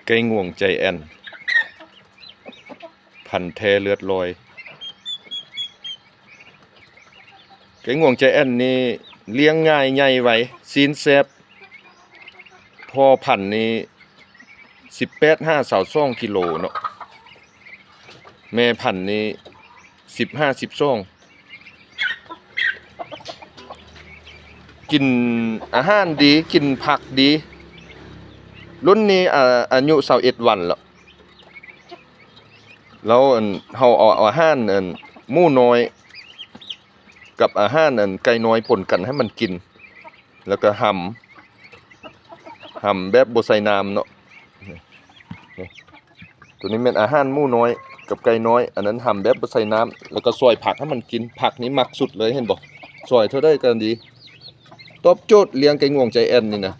ໄກ່ງວງໃຈແອນ ພັນແທ້ເລືອດລອຍ. ໄກ່ງວງໃຈແອນນີ້ລ້ຽງງ່າຍ ໃຫຍ່ໄວ ຊີ້ນແຊບ. ພໍ່ພັນນີ້ສິບແປດຫາຊາວສອງກິໂລເນາະ, ແມ່ພັນນີ້ສິບຫາສິບສອງ. ກິນອາຫານດີ ກິນຜັກດີ. ລຸ້ນນີ້ ອາ ອາຍຸຊາວເອັດວັນແລ້ວ. ແລ້ວ ອັນ ເຮົາເອົາອາຫານ ອັນ ໝູນ້ອຍກັບອາຫານ ອັນ ໄກ່ນ້ອຍປົນກັນໃຫ້ມັນກິນ ແລ້ວກໍຫຳ ຫຳແບບບໍ່ໃສ່ນ້ຳເນາະ. ນີ້ ໂຕນີ້ແມ່ນອາຫານໝູນ້ອຍກັບໄກ່ນ້ອຍ, ອັນນັ້ນຫຳແບບບໍ່ໃສ່ນ້ຳ ແລ້ວກໍຊອຍຜັກໃຫ້ມັນກິນ. ຜັກນີ້ມັກສຸດເລີຍ ເຫັນບໍ່? ຊອຍເທົ່າໃດກໍດີ. ຕອບໂຈດລ້ຽງໄກ່ງວງໃຈແອນນີ້ນະ.